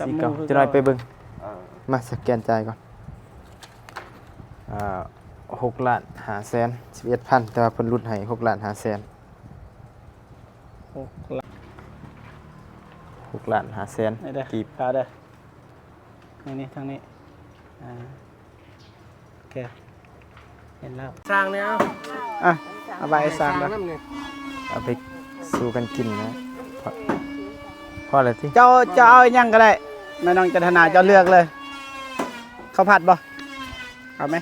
ຕຳໝູ່ຄືເກົ່າ ຈັກໜ້ອຍໄປເບິ່ງ. ເອີ ມາສະແກນຈ່າຍກ່ອນ. ເອີ ຫົກລ້ານຫ້າແສນສິບເອັດພັນ ແຕ່ວ່າເພິ່ນຫຼຸດໃຫ້ຫົກລ້ານຫ້າແສນ. ຫົກລ້ານ ຫົກລ້ານຫ້າແສນ ນີ້ເດີ ກີບ ຄ່າເດີ ນີ້ໆ ທາງນີ້ ອ່າ ໂອເຄ ເຫັນແລ້ວ. ສ້າງແນວ ອ່ະ ເອົາໄປສ້າງເດີ ເອົາໄປສູ່ກັນກິນນະ. ພໍ ພໍແລ້ວຕິ ເຈົ້າ ເຈົ້າເອົາອີຫຍັງກໍໄດ້ ແມ່ນ້ອງຈັນທະນາ ເຈົ້າເລືອກເລີຍ. ເຂົ້າຜັດບໍ່? ເອົາໄໝ?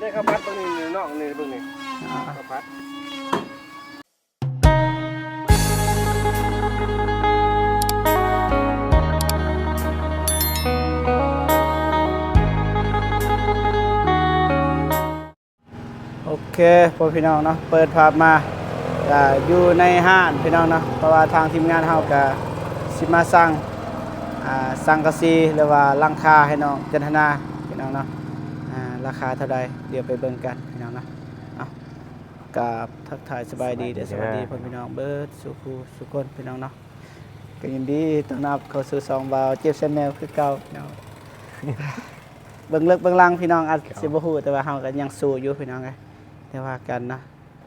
ໄດ້ເຂົ້າຜັດເບິ່ງນີ້ ນ້ອງນີ້ເບິ່ງນີ້ ອ່າ ເຂົ້າຜັດ. ໂອເຄ ພໍ່ພີ່ນ້ອງເນາະ ເປີດພາບມາ ກະຢູ່ໃນຮ້ານພີ່ນ້ອງເນາະ ເພາະວ່າທາງທີມງານເຮົາກະຊິມາສັ່ງ ອ່າ ສັງກະສີ ຫຼືວ່າຫຼັງຄາໃຫ້ນ້ອງຈັນທະນາພີ່ນ້ອງເນາະ. ອ່າ ລາຄາເທົ່າໃດ ດຽວໄປເບິ່ງກັນພີ່ນ້ອງເນາະ. ເອົາ ກາບທັກທາຍສະບາຍດີ ສະບາຍດີເດີ ສະບາຍດີພໍ່ແມ່ພີ່ນ້ອງເບິດສູ່ຜູ້ສູ່ຄົນພີ່ນ້ອງເນາະ. ກໍຍິນດີຕ້ອນຮັບເຂົ້າສູ່ຊ່ອງບ່າວເຈັບແຊນແນວຄືເກົ່າເນາະ. ເບື້ອງເລິກເບື້ອງຫຼັງພີ່ນ້ອງອາດ ເຈົ້າ ຊິບໍ່ຮູ້ ແຕ່ວ່າເຮົາກໍຍັງສູ້ຢູ່ພີ່ນ້ອງເອີຍ. ແຕ່ວ່າກັນເນາະ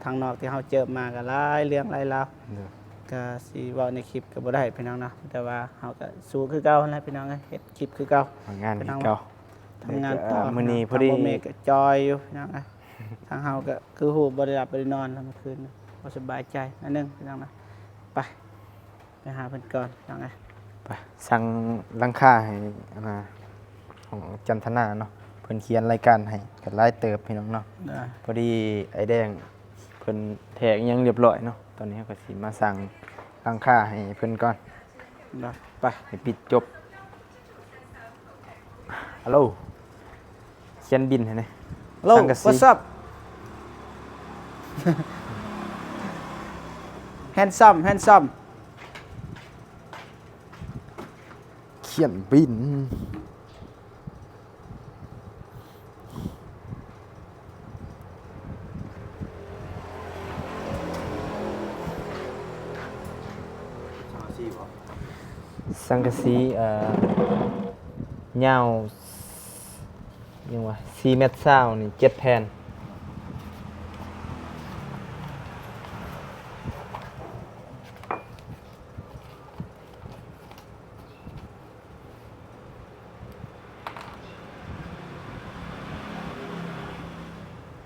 ທາງນອກທີ່ເຮົາເຈີມາກໍຫຼາຍເລື່ອງຫຼາຍລາວ ເນາະ ກໍຊິເວົ້າໃນຄລິບກໍບໍ່ໄດ້ພີ່ນ້ອງເນາະ. ແຕ່ວ່າເຮົາກໍສູ້ຄືເກົ່າຫັ້ນແຫຼະພີ່ນ້ອງເອີຍ ເຮັດຄລິບຄືເກົ່າ ທຳງານຄືເກົ່າ ທຳງານຕໍ່. ມື້ນີ້ພໍດີ ທາງບໍ່ເມກກໍຈ່ອຍຢູ່ພີ່ນ້ອງເອີຍ. ທາງເຮົາກໍຄືຮູ້ ບໍ່ໄດ້ຫຼັບບໍ່ໄດ້ນອນແລ້ວມື້ຄືນ ບໍ່ສະບາຍໃຈໜ້ອຍໜຶ່ງພີ່ນ້ອງນະ. ໄປ ໄປຫາເພິ່ນກ່ອນພີ່ນ້ອງເອີຍ. ໄປ ສັ່ງຫຼັງຄາໃຫ້ ອັນນ່າ ຂອງຈັນທະນາເນາະ ເພິ່ນຂຽນລາຍການໃຫ້ກໍຫຼາຍເຕີບພີ່ນ້ອງເນາະ. ພໍດີອ້າຍແດງເພິ່ນແທກອີ່ຫຍັງຮຽບຮ້ອຍເນາະ. ຕອນນີ້ເຮົາກໍຊິມາສັ່ງຫຼັງຄາໃຫ້ເພິ່ນກ່ອນ. ໄປ ໃຫ້ປິດຈົບ. ຮັລໂຫຼ ຂຽນບິນໃຫ້ແດ່. Hello, ສັງກະສີ what's up? Handsome, handsome. ຂຽນບິນ. ສັງກະສີ ເອີ ຍາວ ຫຍັງວະ ສີ່ແມັດຊາວນີ້ ເຈັດແຜ່ນ.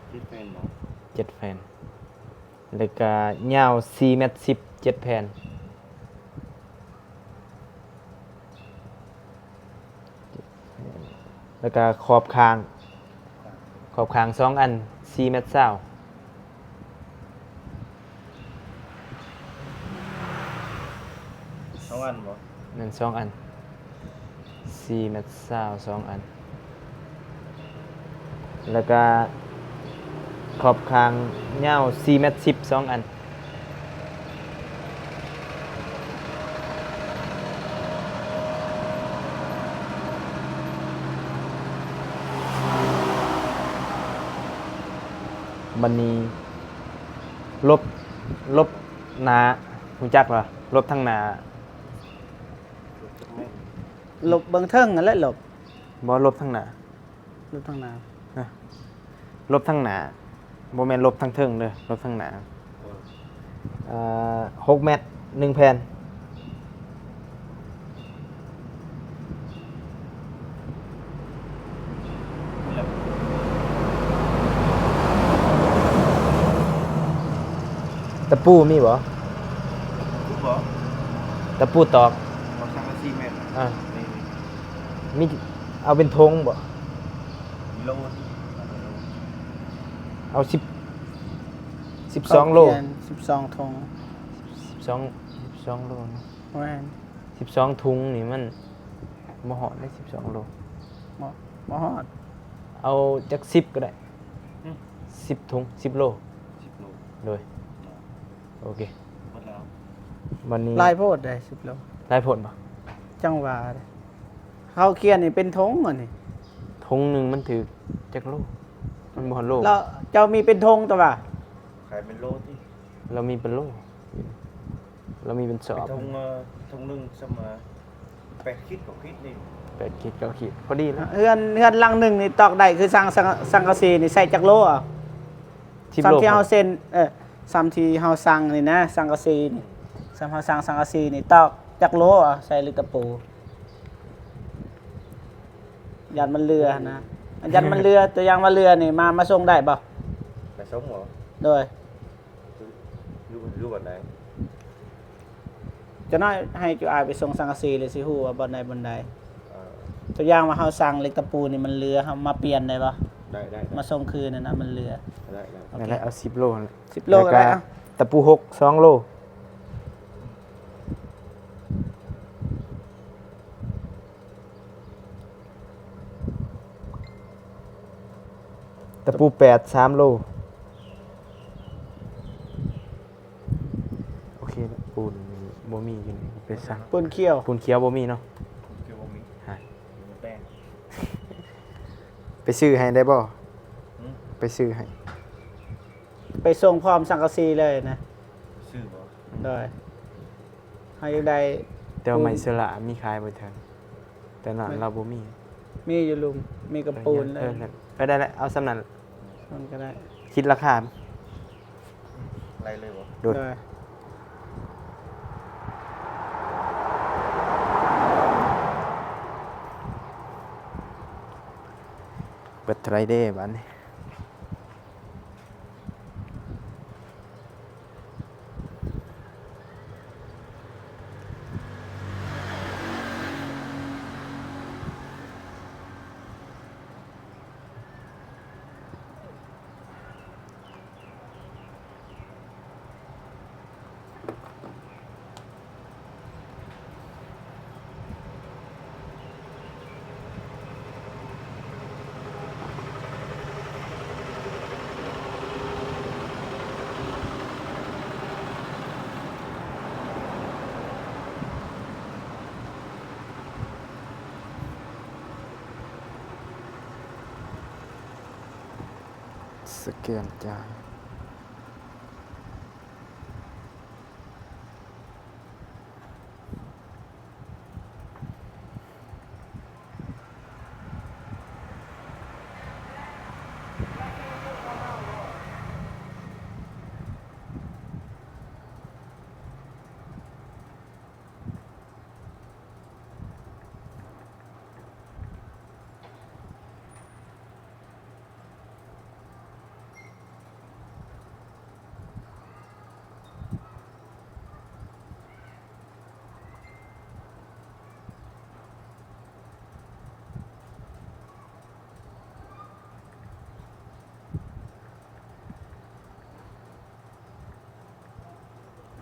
ເຈັດແຜ່ນບໍ່? ເຈັດແຜ່ນ ແລ້ວກະຍາວສີ່ແມັດສິບ ເຈັດແຜ່ນ ແລ້ວກະຂອບຂ້າງ ຂອບຂ້າງສອງອັນ ສີ່ແມັດຊາວ. ສອງອັນບໍ່? ແມ່ນ ສອງອັນ ສີ່ແມັດຊາວ ສອງອັນ ແລ້ວກະຂອບຂ້າງຍາວສີ່ແມັດສິບ ສອງອັນ. ບັດນີ້ ລົບ ລົບໜ້າ ຮູ້ຈັກບໍ່? ລົບທາງໜ້າ. ລົບເບື້ອງເທິງຫັ້ນແຫຼະ ລົບ ບໍ່ ລົບທາງໜ້າ. ລົບທາງໜ້າ ຮະ ລົບທາງໜ້າ ບໍ່ແມ່ນລົບທາງເທິງເດີ ລົບທາງໜ້າ. ເອີ ເອີ ຫົກແມັດ ໜຶ່ງແຜ່ນ. ຕະປູມີບໍ່? ຕະປູບໍ່? ຕະປູຕອກ ເອົາສັງກະສີແມ່ນ ອ່າ ມີ ມີ ເອົາເປັນຖົງບໍ່? ໂລ ເອົາສິບ ສິບສອງໂລ ສິບສອງຖົງ ສິບສອງ ສິບສອງໂລນະ. ແມ່ນ ສິບສອງຖົງນີ້ມັນບໍ່ຮອດເດ້ ສິບສອງໂລ ບໍ່ ບໍ່ຮອດ. ເອົາຈັກສິບກໍໄດ້ ຫຶ ສິບຖົງ ສິບໂລ ສິບໂລ ໂດຍ ໂອເຄ ໝົດແລ້ວ. ບັດນີ້ ຫຼາຍໂພດເດ້ ສິບໂລ ຫຼາຍໂພດບໍ່? ຈັ່ງວ່າເດ້ ເຮົາຂຽນນີ້ເປັນຖົງອັນນີ້ ຖົງໜຶ່ງມັນຖືກຈັກໂລ? ມັນບໍ່ຮອດໂລ. ແລ້ວເຈົ້າມີເປັນຖົງແຕ່ວ່າ ຂາຍເປັນໂລຕິ? ລາວມີເປັນໂລ ລາວມີເປັນສອບ. ເປັນຖົງ ເອີ ຖົງໜຶ່ງສ່ຳ ເອີ ເ ແປດຂີດ ເກົ້າຂີດນີ້ ແປດຂີດ ເກົ້າຂີດ ພໍດີແລ້ວ. ເຮືອນ ເຮືອນຫຼັງໜຶ່ງນີ້ຕອກໄດ້ ຄືສັງ ສັງ ສັງກະສີນີ້ໃສ່ຈັກໂລ? ສິບໂລ. ສ່ຳທີ່ເຮົາເຊັນ ເອີ ສ່ຳທີ່ເຮົາສັ່ງນີ້ນະ ສັງກະສີນີ້ ສ່ຳເຮົາສັ່ງສັງກະສີນີ້ຕອກຈັກໂລ ໃສ່ເຫຼັກຕະປູ? ຢ້ານມັນເຫຼືອນະ ຢ້ານມັນເຫຼືອ ຕົວຢ່າງວ່າເຫຼືອນີ້ ມາ ມາສົ່ງໄດ້ບໍ່? ໄປສົ່ງບໍ່? ໂດຍ. ຢູ່ ຢູ່ບ່ອນໃດ? ຈັກໜ້ອຍໃຫ້ຈຸອາຍໄປສົ່ງສັງກະສີ ແລ້ວຊິຮູ້ວ່າບ່ອນໃດບ່ອນໃດ. ເອີ ຕົວຢ່າງວ່າເຮົາສັ່ງເຫຼັກຕະປູນີ້ມັນເຫຼືອ ເຮົາມາປ່ຽນໄດ້ບໍ່? ໄດ້ ໄດ້ ໄດ້ ມາສົ່ງຄືນນັ້ນນະ ມັນເຫຼືອ. ໄດ້ ໄດ້ ໂອເຄ ນັ້ນແຫຼະ ເອົາສິບໂລຫັ້ນແຫຼະ. ສິບໂລກໍໄດ້ ເອົາ ຕະປູຫົກ ສອງໂລ. ຕະປູແປດ ສາມໂລ. ໂອເຄ ປູນບໍ່ມີຢູ່ນີ້ ໄປສັ່ງ ປູນຂຽວ ປູນຂຽວບໍ່ມີເນາະ ຂຽວບໍ່ມີ ຮະ ແຕ່ ໄປຊື້ໃຫ້ໄດ້ບໍ່? ຫື? ໄປຊື້ໃຫ້ ໄປສົ່ງພ້ອມສັງກະສີເລີຍນະ ຊື້ບໍ່? ໂດຍ. ເຮົາຢາກໄດ້ ແຕ່ວ່າໄມ້ເຊື້ອລາມີຂາຍບໍ່ແຖວນີ້? ແຕ່ນັ້ນລາວບໍ່ມີ. ມີຢູ່ລຸງ ມີກະປູນເລີຍ. ເອີ ເອີ ໄດ້ແລ້ວ ເອົາສ່ຳນັ້ນ ມັນກໍໄດ້ ຄິດລາຄາໄດ້ເລີຍບໍ່? ໂດຍ ໂດຍ. ເບິດເທົ່າໃດເດ້ບາດນີ້? ສະແກນຈ່າຍ.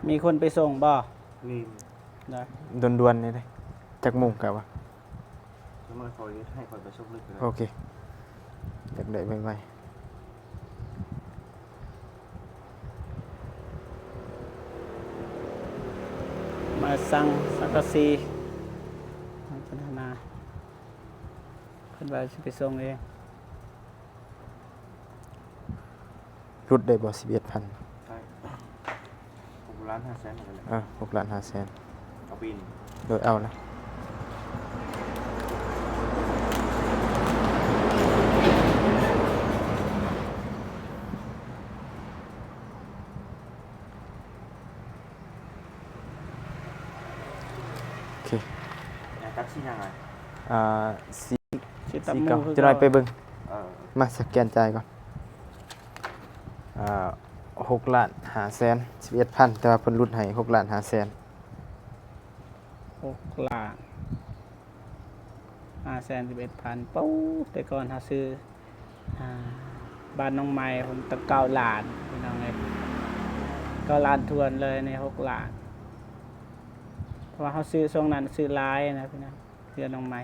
ມີຄົນໄປສົ່ງບໍ່? ນີ້ ໄດ້ ດ່ວນໆ ນີ້ເດ້. ຈັກໂມງກະວ່າ? ຈັກໜ້ອຍຂ້ອຍເຮັດໃຫ້ ຂ້ອຍໄປສົ່ງເລີຍກໍໄດ້. ໂອເຄ ຢາກໄດ້ໄວໆ. ມາສັ່ງສັງກະສີ ມາພັດທະນາ ເພິ່ນວ່າຊິໄປສົ່ງເອງ. ຫຼຸດໄດ້ບໍ່ ສິບເອັດພັນ? ໄດ້ ຫົກລ້ານຫ້າແສນ ເອີ ຫົກລ້ານຫ້າແສນ. ເອົາປີນ ໂດຍ ເອົານະ. ໂອເຄ ຢາກຕັດສີຫຍັງ? ອ່າ ສີ ສີຕຳ ສີເກົ່າ ໝູ່ຄື ຈະໜ້ອຍ ເກົ່າ ໄປເບິ່ງ. ເອີ ມາສະແກນຈ່າຍກ່ອນ. ອ່າ ຫົກລ້ານຫ້າແສນ ສິບເອັດພັນ ແຕ່ວ່າເພິ່ນຫຼຸດໃຫ້ຫົກລ້ານຫ້າແສນ. ຫົກລ້ານຫ້າແສນສິບເອັດພັນ. ປູ້ ແຕ່ກ່ອນເຮົາຊື້ ອ່າ ບ້ານນ້ອງໃໝ່ພຸ້ນຕັ້ງເກົ້າລ້ານ ພີ່ນ້ອງເອີຍ ເກົ້າລ້ານຖ້ວນເລີຍ ໃນຫົກລ້ານ ເພາະວ່າເຮົາຊື້ຊ່ວງນັ້ນຊື້ຫຼາຍນະ ພີ່ນ້ອງ ເຮືອນນ້ອງໃໝ່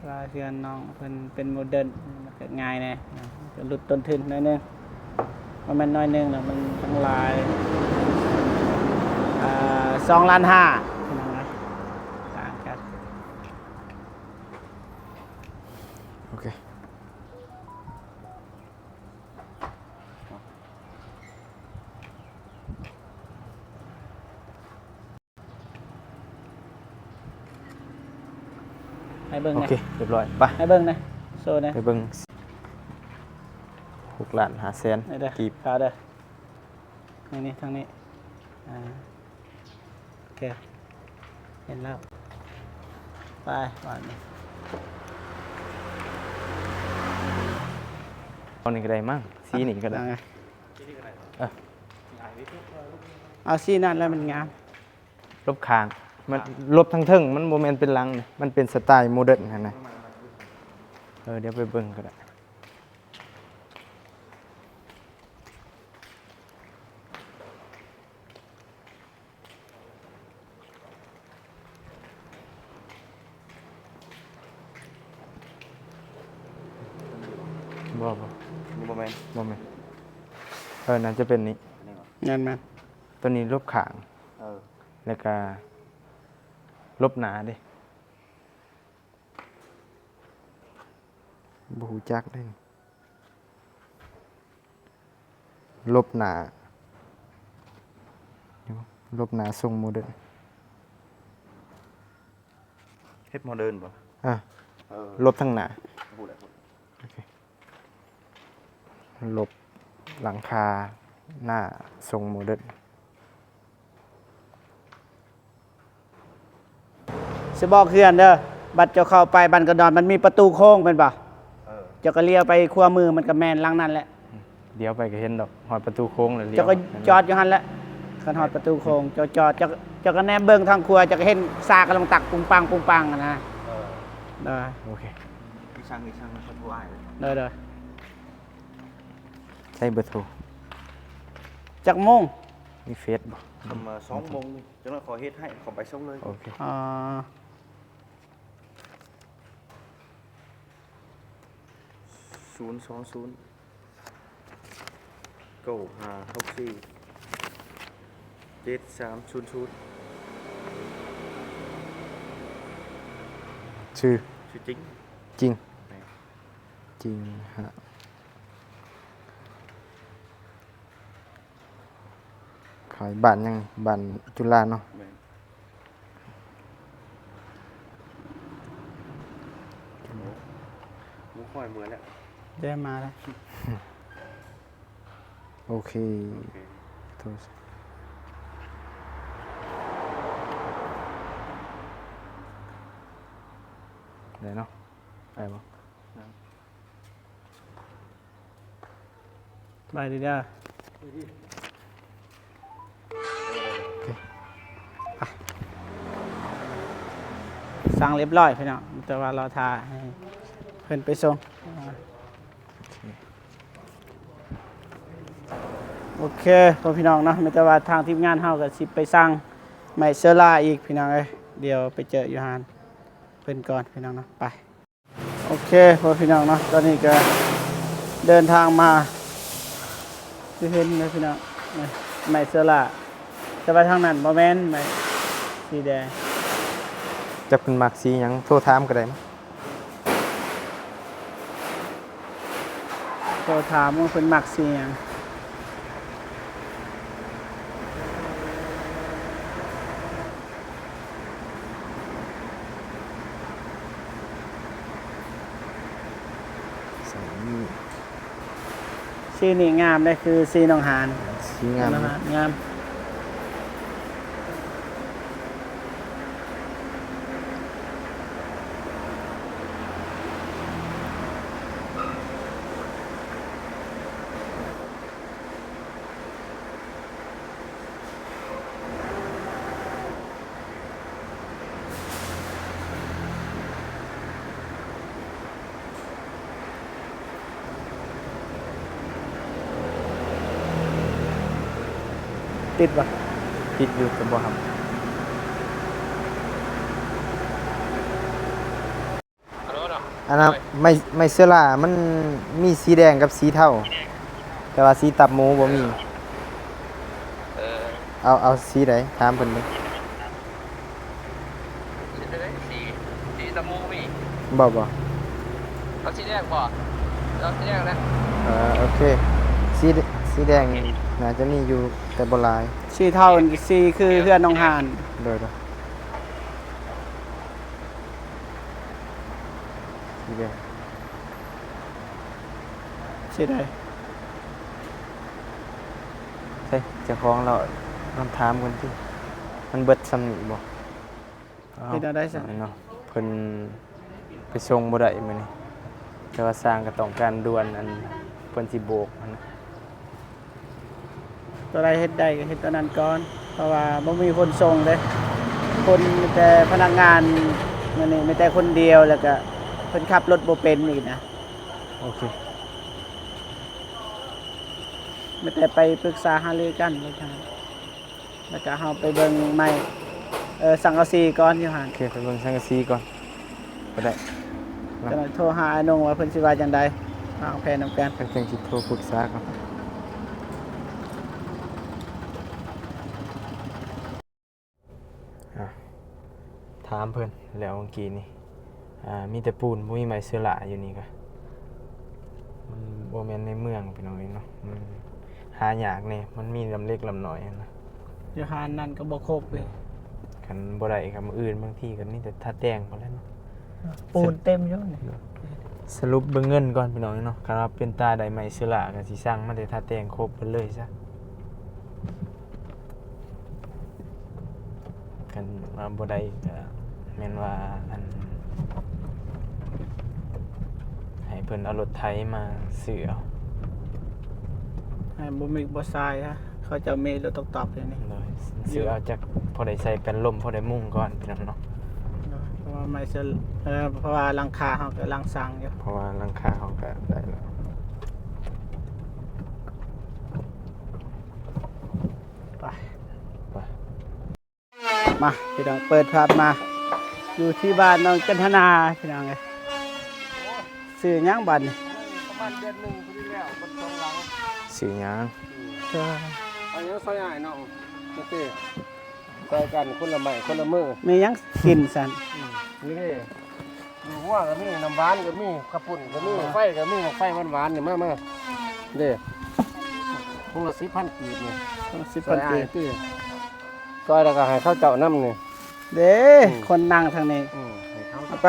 ວ່າເຮືອນນ້ອງເພິ່ນເປັນໂມເດີນ ມັນກໍງ່າຍແດ່ ກໍຫຼຸດຕົ້ນທຶນໜ້ອຍໜຶ່ງ ບໍ່ແມ່ນໜ້ອຍໜຶ່ງດອກ ມັນຕັ້ງຫຼາຍ ເອີ ສອງລ້ານຫ້າ ພີ່ນ້ອງເອີຍ ຕ່າງກັນ. ໂອເຄ. ໃຫ້ເບິ່ງ ໂອເຄ ແດ່ ຮຽບຮ້ອຍ ໄປ ໃຫ້ເບິ່ງແດ່ ໂຊແດ່ ໄປເບິ່ງ ຫົກລ້ານຫ້າແສນ ນີ້ເດີ ກີບ ຂາວເດີ ນີ້ ນີ້ ທາງນີ້ ອ່າ ໂອເຄ ເຫັນແລ້ວ ໄປ ບາດນີ້ ເອົານີ້ກໍໄດ້ມັ້ງ ສີນີ້ກໍໄດ້ ເອີ ເອົາສີນັ້ນແຫຼະ ມັນງາມ. ລົບຂ້າງ ມັນ ລົບທາງເທິງ ມັນບໍ່ແມ່ນເປັນຫຼັງ ມັນເປັນສະໄຕໂມເດີນຫັ້ນນະ ເອີ ດຽວໄປເບິ່ງກໍໄດ້ ບໍ່ ບໍ່ ບໍ່ແມ່ນ ບໍ່ແມ່ນ ເອີ ໜ້າຈະເປັນນີ້ ແມ່ນ ແມ່ນ ຕົວນີ້ລົບຂ້າງ ເອີ ແລ້ວກະລົບໜ້າເດ້ ບໍ່ຮູ້ຈັກເດ້ ລົບໜ້າ ລົບໜ້າຊົງໂມເດີນ ເຮັດໂມເດີນບໍ່? ເອີ ລົບທາງໜ້າ ຮູ້ແລ້ວ ໂອເຄ ລົບຫຼັງຄາໜ້າຊົງໂມເດີນ ຊິບອກເຮືອນເດີ ບັດເຈົ້າເຂົ້າໄປບ້ານກະດອນ ມັນມີປະຕູໂຄ້ງແມ່ນບໍ່? ເອີ ເຈົ້າກໍລ້ຽວໄປຂວາມື ມັນກໍແມ່ນຫຼັງນັ້ນແຫຼະ ລ້ຽວໄປກໍເຫັນດອກ ຮອດປະຕູໂຄ້ງແລ້ວ ເຈົ້າກໍຈອດຢູ່ຫັ້ນແຫຼະ ຄັນຮອດປະຕູໂຄ້ງ ເຈົ້າຈອດ ເຈົ້າ ເຈົ້າກໍແນມເບິ່ງທາງຂວາ ເຈົ້າກໍເຫັນສາກຳລັງຕັກປຸງປັງ ປຸງປັງຫັ້ນນະ ເອີ ໂດຍ ໂອເຄ ມີຊ່າງ ມີຊ່າງ ເຂົາໂທຫາ ໂດຍ ໂດຍ ໃຊ້ເບີໂທ ຈັກໂມງ? ມີເຟສບໍ່? ປະມານສອງໂມງນີ້ ຈັ່ງນັ້ນຂໍເຮັດໃຫ້ ຂໍໃບສົ່ງເລີຍ ໂອເຄ ອໍ ສູນສອງສູນ ເກົ້າຫ້າຫົກສີ່ ເຈັດສາມສູນສູນ ຊື່ ຊື່ຈິງ ຈິງ ແມ່ນ ຈິງຮະ ຂາຍບ້ານຫຍັງ? ບ້ານຈຸລາເນາະ ແມ່ນ ໂອ້ ບໍ່ຄ່ອຍເມື່ອຍແລ້ວ ໄດ້ມາແລ້ວ ໂອເຄ ໂອເຄ ໂທສະ ໄດ້ເນາະ ໄດ້ບໍ່? ສະບາຍດີເດີ ໂອເຄ ໄປ ສັ່ງລຽບຮ້ອຍພີ່ນ້ອງ ແຕ່ວ່າລໍຖ້າໃຫ້ເພິ່ນໄປສົ່ງ ໂອເຄ ໂອເຄ ພໍ່ພີ່ນ້ອງເນາະ ມີແຕ່ວ່າທາງທີມງານເຮົາກໍຊິໄປສັ່ງໄມ້ເຊີລາອີກພີ່ນ້ອງເອີຍ ດຽວໄປເຈີຢູ່ຮ້ານເພິ່ນກ່ອນພີ່ນ້ອງເນາະ ໄປ. ໂອເຄ ພໍ່ພີ່ນ້ອງເນາະ ຕອນນີ້ກໍເດີນທາງມາ ຄືເຫັນເລີຍພີ່ນ້ອງ ໄມ້ເຊີລາ ແຕ່ວ່າທາງນັ້ນບໍ່ແມ່ນ ໄມ້ສີແດງ ຈັກເພິ່ນມັກສີຫຍັງ ໂທຖາມກໍໄດ້ ໂທຖາມວ່າເພິ່ນມັກສີຫຍັງ. ສີນີ້ງາມເດ້ ຄືສີໜອງຫານ ສີງາມ ໜອງຫານງາມ. ຕິດບໍ່? ຕິດຢູ່ ແຕ່ບໍ່ຮັບ. ອັນນັ້ນ ໄມ້ ໄມ້ເຊື້ອລາ ມັນມີສີແດງກັບສີເທົາ ແຕ່ວ່າສີຕັບໝູບໍ່ມີ. ເອີ ເອົາ ເອົາສີໃດ? ຖາມເພິ່ນເບິ່ງ. ສີ ສີຕັບໝູມີບໍ່? ບໍ່ ບໍ່. ເອົາສີແດງບໍ່? ເອົາສີແດງນະ. ເອີ ໂອເຄ ສີ ສີແດງ ໂອເຄ ໜ້າຈະມີຢູ່ ແຕ່ບໍ່ຫຼາຍ. ສີເທົາ ສີຄືເຮືອນໜອງຫານ. ໂດຍ ໂດຍ. ໂ ເດ ຊິໄດ້ ໃສ່ເຈົ້າຂອງລາວ ລອງຖາມເພິ່ນຕິ ມັນເບິດສ່ຳນີ້ບໍ່? ເຮັດແນວໃດຊັ້ນເນາະ? ເພິ່ນໄປສົ່ງບໍ່ໄດ້ມື້ນີ້ ແຕ່ວ່າຊ່າງກໍຕ້ອງການດ່ວນ ອັນເພິ່ນຊິໂບກຫັ້ນນະ. ຕົວໃດເຮັດໄດ້ກໍເຮັດຕົວນັ້ນກ່ອນ ເພາະວ່າບໍ່ມີຄົນສົ່ງເດ້ ຄົນມີແຕ່ພະນັກງານ ມື້ນີ້ມີແຕ່ຄົນດຽວ ແລ້ວກໍເພິ່ນຂັບລົດບໍ່ເປັນອີກນະ. ໂອເຄ ມີແຕ່ໄປປຶກສາຫາລືກັນ ແລ້ວກໍເຮົາໄປເບິ່ງໄມ້ ເອີ ສັງກະສີກ່ອນຢູ່ຫັ້ນ. ໂອເຄ ໄປເບິ່ງສັງກະສີກ່ອນ. ກໍໄດ້ ຈະໂທຫາອ້າຍນົງວ່າເພິ່ນຊິວ່າຈັ່ງໃດ ວາງແຜນນຳກັນ ຈັ່ງຊິໂທປຶກສາກັນ. ອ່າ ຖາມເພິ່ນແລ້ວເມື່ອກີ້ນີ້ ອ່າ ມີແຕ່ປູນ ບໍ່ມີໄມ້ເຊື້ອລາຢູ່ນີ້ກະ ມັນບໍ່ແມ່ນໃນເມືອງ ພີ່ນ້ອງເອີຍເນາະ ມັນ ຫາຍາກແດ່ ມັນມີລຳເລັກລຳນ້ອຍຫັ້ນນະ. ຢູ່ຮ້ານນັ້ນກໍບໍ່ຄົບເລີຍ ຄັນບໍ່ໄດ້ກໍມື້ອື່ນ ບາງທີກໍມີແຕ່ທາແຕ່ງພຸ້ນແຫຼະເນາະ ປູນເຕັມຢູ່ນີ້. ສະຫຼຸບເບິ່ງເງິນກ່ອນພີ່ນ້ອງເນາະ ຄັນວ່າເປັນຕາໄດ້ໄມ້ເຊື້ອລາກໍຊິສັ່ງມາແຕ່ທາແຕ່ງຄົບເບິດເລີຍຊະ. ຄັນວ່າບໍ່ໄດ້ກໍແມ່ນວ່າ ອັນ ໃຫ້ເພິ່ນເອົາລົດໄຖມາຊື້ເອົາ ໃຫ້ບໍ່ມີບໍ່ຊາຍ ເຂົາເຈົ້າມີລົດຕອກໆຢູ່ນີ້. ໂດຍ ຊື້ເອົາຈັກພໍໄດ້ໃສ່ແປ້ນລົມ ພໍໄດ້ມຸງກ່ອນພີ່ນ້ອງເນາະ. ໂດຍ ເພາະວ່າໄມ້ເຊື່ອ ເອີ ເພາະວ່າຫຼັງຄາເຮົາກໍຫຼັງສ້າງຢູ່ ເພາະວ່າຫຼັງຄາເຮົາກໍໄດ້ແລ້ວ. ໄປ ໄປ ມາພີ່ນ້ອງ ເປີດພາບມາຢູ່ທີ່ບ້ານນ້ອງຈັນທະນາພີ່ນ້ອງເອີຍ. ຊື່ຫຍັງບັດນີ້? ປະມານເດືອນໜຶ່ງພໍດີແລ້ວ ເບິດສອງຫຼັງ. ຊື່ຫຍັງ? ເອີ ເອົາຫຍັງຊ່ອຍອ້າຍນ້ອງ ໂອເຄ ຊ່ອຍກັນຄົນລະໄມ້ຄົນລະມື. ມີຫຍັງກິນຊັ້ນ? ອືມ ນີ້ເດ້ ໜູຫົວກໍມີ ນ້ຳຫວານກໍມີ ເຂົ້າປຸ້ນກໍມີ ໝາກໄຟກໍມີ ໝາກໄຟຫວານໆນີ້ ມາ ມາເດ້ ຖົງລະສິບພັນກີບນີ້ ສິບພັນກີບ ຊ່ອຍແລ້ວກໍໃຫ້ເຂົາເຈົ້ານຳນີ້ເດ້. ອືມ ຄົນນັ່ງທາງນີ້ ອືມ ໃຫ້ເຂົາ ເອົາໄປ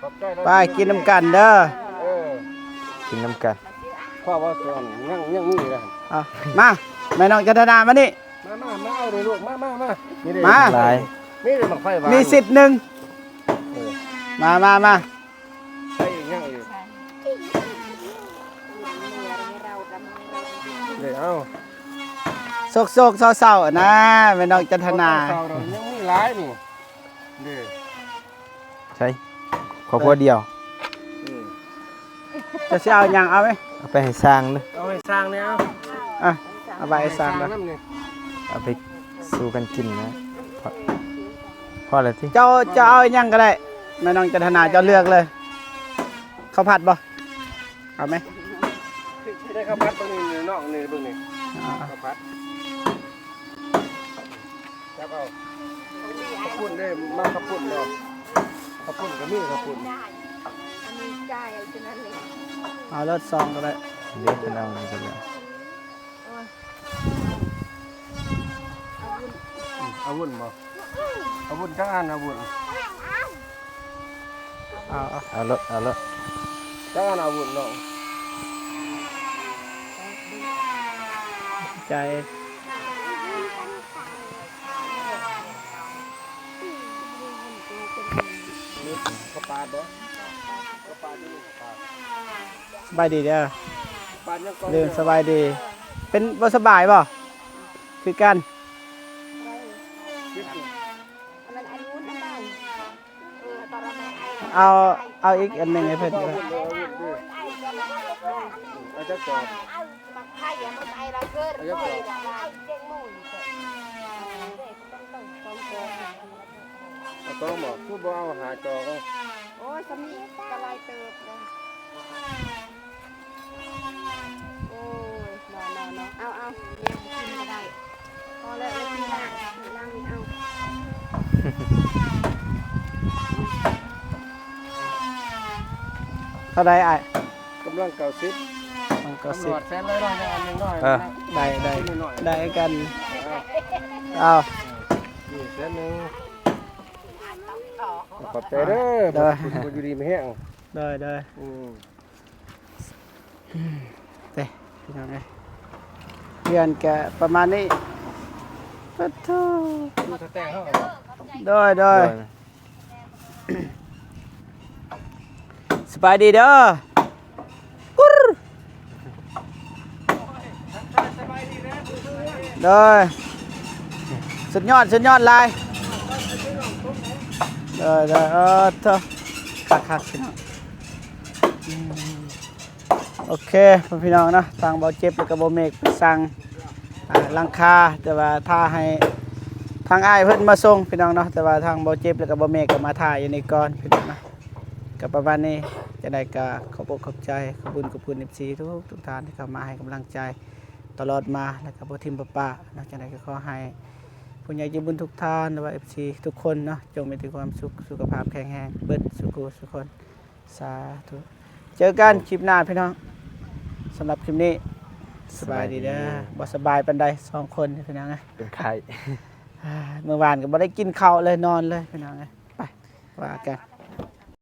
ຂອບໃຈຫຼາຍ ໄປກິນນຳກັນເດີ. ເອີ ກິນນຳກັນ ເພາະວ່າສ່ວນຍັງ ຍັງມີຢູ່ເດ້. ເອົາ ມາ ແມ່ນ້ອງຈັນທະນາ ມານີ້ ມາ ມາ ມາເອົາເດີລູກ ມາ ມາ ມາ ນີ້ເດ້ ມາ ຫຼາຍ ມີເດ້ໝາກໄຟຫວານ ມີສິດໜຶ່ງ. ເອີ ມາ ມາ ມາ ໃສ່ອີກ ຍັງອີກ ເດ້ ເອົາ ໂຊກໆເຊົາໆນະ ແມ່ນ້ອງຈັນທະນາ ຍັງມີຫຼາຍນີ້ເດ້. ໃສ່ ຄອບຄົວດຽວ. ອືມ ເຈົ້າຊິເອົາຫຍັງ ເອົາໄວ້ ເອົາໄປໃຫ້ຊ່າງເດີ ເອົາໃຫ້ຊ່າງແດ່ ເອົາ ອ່ະ ເອົາໄວ້ໃຫ້ຊ່າງເດີ ເອົາໄປສູ່ກັນກິນນະ. ພໍ ພໍແລ້ວຕິ ເຈົ້າ ເຈົ້າເອົາຫຍັງກໍໄດ້ ແມ່ນ້ອງຈັນທະນາ ເຈົ້າເລືອກເລີຍ ເຂົ້າຜັດບໍ່? ເອົາໄໝ? ໄດ້ເຂົ້າຜັດເບິ່ງນີ້ນ້ອງ ນີ້ເບິ່ງນີ້ ອ່າ ເຂົ້າຜັດ ຈັບເອົາ ເຂົ້າປຸ້ນເດ້ ມັກເຂົ້າປຸ້ນບໍ່? ເຂົ້າປຸ້ນກໍມີ ເຂົ້າປຸ້ນ ອັນນີ້ຈ່າຍເອົາຈັ່ງນັ້ນເລີຍ ເອົາລົດສອງກໍໄດ້ ເດ້ ເພິ່ນເອົານັ້ນກໍໄດ້. ອາວຸ້ນບໍ່? ອາວຸ້ນຈັກອັນ? ອາວຸ້ນ ເອົາ ເອົາ ເອົາໂລດ ເອົາໂລດ ຈັກອັນ? ອາວຸ້ນເນາະ ໃຈ ເຂົາປາດບໍ່? ເຂົາປາດຢູ່ ເຂົາປາດ ສະບາຍດີເດີ ເດີ ສະບາຍດີ ເປັນບໍ່ສະບາຍບໍ່? ຄືກັນ ເອົາ ເອົາອີກອັນໜຶ່ງໃຫ້ເພິ່ນກໍໄດ້ ເອົາຈັກຈອກ ເອົາຈັກຈອກ ເອົາສອງບໍ່? ຄືບໍ່ເອົາຫ້າຈອກ? ໂອ້ຍ ສ່ຳນີ້ກໍຫຼາຍເຕີບເດ້ ໂອ້ຍ ເນາະ ເນາະ ເນາະ ເອົາ ເອົາ ແນວກິນກໍໄດ້ ພໍແລ້ວ ກິນລ້າງ ກິນລ້າງນີ້ ເອົາ ເທົ່າໃດອ້າຍ? ກຳລັງເກົ້າສິບ ກຳລັງເກົ້າສິບ ຕຳຫຼວດແສນເລີຍເນາະ ອັນໜຶ່ງເນາະ ເອີ ໄດ້ ໄດ້ ໄດ້ກັນ ເອີ ເອົາ ນີ້ແສນໜຶ່ງ ກຳລັງ ຂອບໃຈເດີ ໂດຍ ບໍ່ຢູ່ດີມີແຮງ ໂດຍ ໂດຍ ອືມ ເດ້ ພີ່ນ້ອງເອີຍ ເຮືອນກະປະມານນີ້ ປະໂທ ໂດຍ ໂດຍ ໂດຍ ສະບາຍດີເດີ ກຸດ ໂດຍ ສຸດຍອດ ສຸດຍອດຫຼາຍ ໂດຍ ໂດຍ ເອີ ໂທ້ ຄັກໆ ພີ່ນ້ອງ ອືມ ໂອເຄ ພໍ່ແມ່ພີ່ນ້ອງເນາະ ທາງເບົາເຈັບ ແລ້ວກໍເບົາເມກໄປສັ່ງ ອ່າ ຫຼັງຄາ ແຕ່ວ່າຖ້າໃຫ້ທາງອ້າຍເພິ່ນມາສົ່ງ ພີ່ນ້ອງເນາະ ແຕ່ວ່າທາງເບົາເຈັບ ແລ້ວກໍເບົາເມກກໍມາຖ້າຢູ່ນີ້ກ່ອນ ພີ່ນ້ອງເນາະ ກໍປະມານນີ້ ຈັ່ງໃດກໍຂອບອົກຂອບໃຈ ຂອບບຸນຂອບຄຸນເອັຟຊີທຸກໆທ່ານທີ່ເຂົ້າມາໃຫ້ກຳລັງໃຈຕະຫຼອດມາ ແລ້ວກໍບໍ່ຖິ້ມບໍ່ປະເນາະ ຈັ່ງໃດກໍຂໍໃຫ້ຜູ້ໃຫຍ່ໃຈບຸນທຸກທ່ານ ຫຼືວ່າເອັຟຊີທຸກຄົນເນາະ ຈົ່ງມີແຕ່ຄວາມສຸກ ສຸຂະພາບແຂງແຮງເບິດສູ່ຜູ້ສູ່ຄົນ ສາທຸ ເຈີກັນຄລິບໜ້າພີ່ນ້ອງ ສຳລັບຄລິບນີ້ ສະບາຍດີເດີ ສະບາຍດີ ບໍ່ສະບາຍປານໃດສອງຄົນພີ່ນ້ອງເອີຍ ເປັນໄຂ້ ມື້ວານກໍບໍ່ໄດ້ກິນເຂົ້າເລີຍ ນອນເລີຍພີ່ນ້ອງເອີຍ ໄປ ວ່າກັນ.